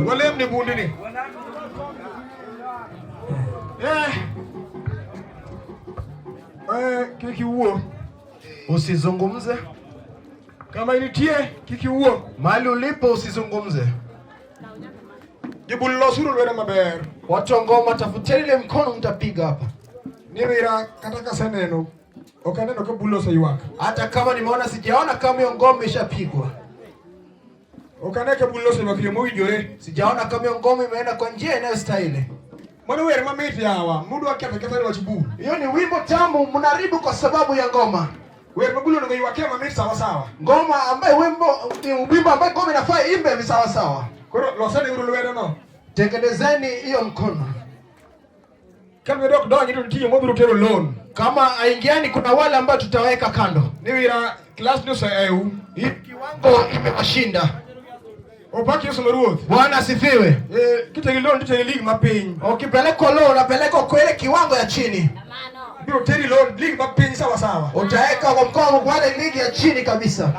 Walem ni bundni. Eh. Eh, kik iwuo. Usizungumze. Kama initie kik iwuo. Mahali ulipo usizungumze. Jibul losuru lwedo maber. Watu wa ngoma, tafuteni ile mkono mtapiga hapa. Niwira kata kaseneno ok aneno ka bul oseywak. Hata kama nimeona, sijaona kama hiyo ngoma ishapigwa. Ok ane ka bul oseywak yo mowinjore. Sijaona kama hiyo ngoma imeenda kwa njia inayostahili. Mano wer mamit yawa, mudwa ketho ketha ni wach bul. Hiyo ni wimbo tamu, mnaharibu kwa sababu ya ngoma. Wer ma bul onego ywakie mamit sawa sawa. Ngoma ambaye wimbo ni wimbo ambaye ngoma inafaa imbe sawa sawa. Koro losane uru lwedo no. Tengenezeni hiyo mkono. Ka lwedo ok donji to nitie joma biro tero loan. Kama aingiani, kuna wale ambao tutaweka kando. Niwira klas ni oseeu. Hii kiwango imewashinda. Opak Yesu ma Ruoth. Bwana asifiwe. Eh, kiteri loan titeri league mapiny. Ukipelekwa loan unapelekwa kwa ile kiwango ya chini, Biro teri loan league mapiny sawa sawa. utaweka kwa mkono kwa ile ligi ya chini kabisa.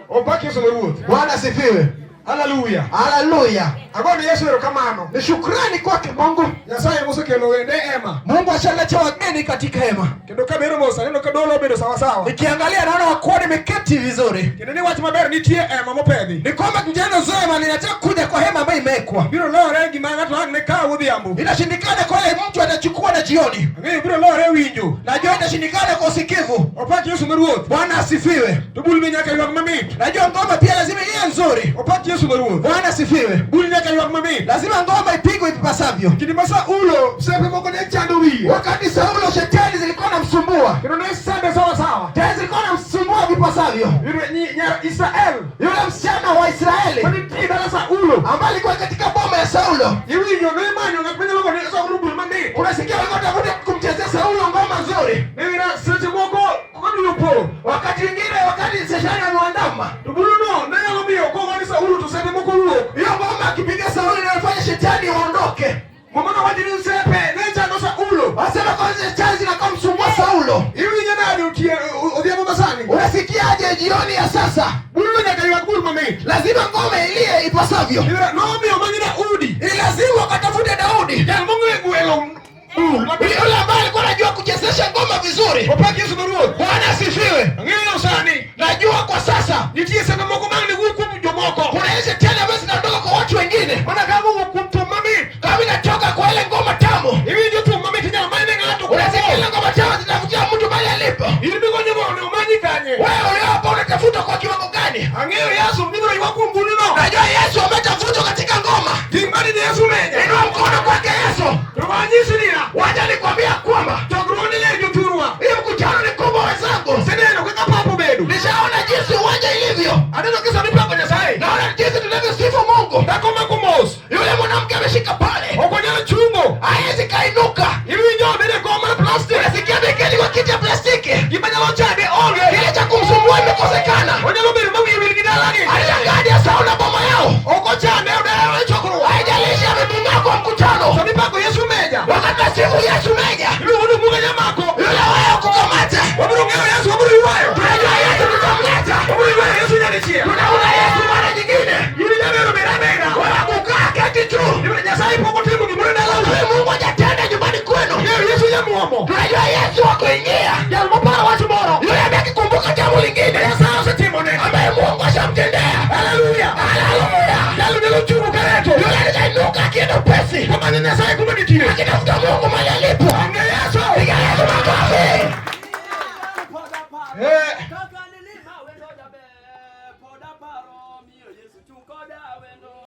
Opak Yesu ma Ruoth. Bwana asifiwe. Haleluya. Haleluya. Agone Yesu erokamano. Ni shukrani kwake Mungu. Nyasaye mosekelo wende ema. Mungu ashaleta wageni katika hema. Kendo kabiro mos aneno ka dolo obedo sawa sawa. Nikiangalia naona wakuwa nimeketi vizuri. Kendo ni wach maber nitie ema mopedhi. Ni kwamba njeno zema ninataka kuja kwa hema ambayo imewekwa. Biro lore gima ng'ato ang' ne kaw odhiambo. Inashindikana kwa ile mtu atachukua na jioni. Ang'eyo biro lore winjo. Najua itashindikana kwa usikivu. Opak Yesu ma Ruoth. Bwana asifiwe. To bul be nyaka ywag mamit. Najua ngoma pia lazima iwe nzuri. Opak Yesu ma Ruoth. Bwana asifiwe. Bul nyaka ywag mamit. Lazima ngoma ipigwe ipasavyo. Kinde ma Saulo sepe moko ne chando wiye. Wakati Saulo shetani zilikuwa namsumbua, Kendo ne sande sawa sawa. shetani zilikuwa namsumbua vipasavyo. Yule nyar Israel Yule msichana wa Israeli manitie dala Saulo. ambaye alikuwa katika boma ya Saulo, Iwinjo ne manyo ng'at manyalo gone Saulo bul mamit. unasikia walikuwa wanatafuta kumchezea Saulo ngoma nzuri. Niwira seche moko kodhi opo. Wakati mwingine, wakati shetani ameandama To buluno ne nyalo miyo kogone Saulo to sepe moko wuok. hiyo ngoma, akipiga Saulo inafanya shetani waondoke. Muma nowacho ni sepe ne chando Saulo. Wasema kwanza shetani zinakuwa msumbua Saulo. Iwinjo nade odhiambo masani? Unasikiaje jioni ya sasa? Buluno nyaka ywag bul mamit. Lazima ngoma ilie ipasavyo. Niwira nomiyo manyo Daudi. Ili lazima wakatafute Daudi Jal mong'e gwelo bul mamit. yule ambaye alikuwa anajua kuchezesha ngoma vizuri. Opak Yesu ma Ruoth. Bwana asifiwe. Ang'eyo sani Najua kwa sasa nitie sepe moko mang' ne wuok kuom jomoko. kuna hizi shetani ambazo zinatoka kwa watu wengine, Mana ka gowuok kuom thum mamit. kama inatoka kwa ile ngoma tamu. Iwinjo thum mamit inyalo many ne ng'ato. Unasikia ile ngoma tamu zinavutia mtu mahali alipo. In migonyo go ne omanyi kanye. Wewe uliopo unatafuta kwa kiwango gani? Ang'eyo Yesu mibiro ywak kuom buluno. Najua Yesu ametafutwa katika ngoma. Ting' badi ne Yesu menye. Inua mkono kwake Yesu. To wanyisi niya. Wacha nikwambia kwamba Chokruogni ler jothurwa. hii mkutano ni kubwa wenzangu. Seneno kaka pap obedo. Nishaona jinsi uwanja ilivyo, Aneno kisani pako Nyasaye. naona jinsi tunavyosifu Mungu. Dhako mako mos. Yule mwanamke ameshika pale, Ok onyal chungo. hawezi kainuka. Iwinjo obede kom mar plastic. Unasikia ameketi kwa kiti ya plastiki, Gima nyalo chande onge. kile cha kumsumbua imekosekana. Onyalo bedo ma wiye wil gi dalagi. Alishangaa ya Sauli na boma yao, Ok ochande odewe e chokruok. haijalishi amepungua kwa mkutano. Sani pako Yesu meja. Wakati nasifu Yesu meja, Iluongo ni Mungu nyamako. yule wewe kukamata. Wabiro ng'eyo Yesu wabiro ywayo. Tunajua Yesu tutamleta, Wabiro ywayo Yesu nyadichiel. tunaona Yesu mara nyingine. In inyalo beda abeda. Wewe kukaa keti tu, Iwinjo Nyasaye pok otimo gimoro e dalau. Huyu Mungu hajatenda nyumbani kwenu. Ng'eyo Yesu nyamuomo. Tunajua Yesu akuingia, Jal moparo wach moro. yule ambaye akikumbuka jambo lingine Nyasaye osetimone. ambaye Mungu ashamtendea. Haleluya. Haleluya! Jalo nyalo chungo kareto. Yule alitainuka akienda upesi, Omanyo Nyasaye kuma nitie. akitafuta